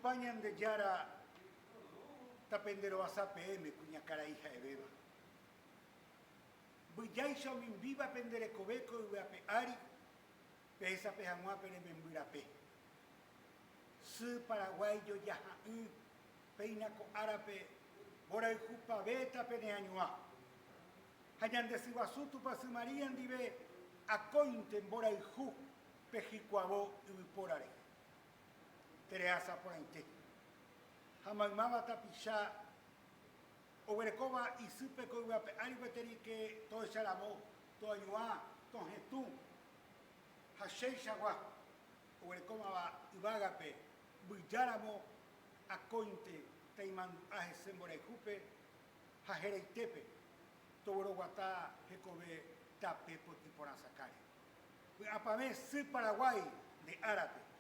Tupã Ñandejára tapenderovasa peẽme kuñakarai ha'evéva. Mbyjáicha omimbíva pende rekove ko yvy ape ári, pehesape hag̃ua pene memby rape. Sy Paraguái jojaha'ỹ péina ko árape mborayhupavéta pene añuã. Ha ñande sy guasu Tupãsy María ndive akóinte mborayhu pejykuavo yvypóra rehe. Terehasa porãite. Ha maymáva tapicha oguerekóva isýpe ko yvy ape ári gueteri ke tohecharamo, toañuã, tohetũ ha chéichagua oguerekómava yvágape mbyjáramo akóinte taimandu'a hese mborayhúpe ha heraitépe togueroguata hekove tape potĩ porã sakáre. Vy'apavẽ sy Paraguái nde árape.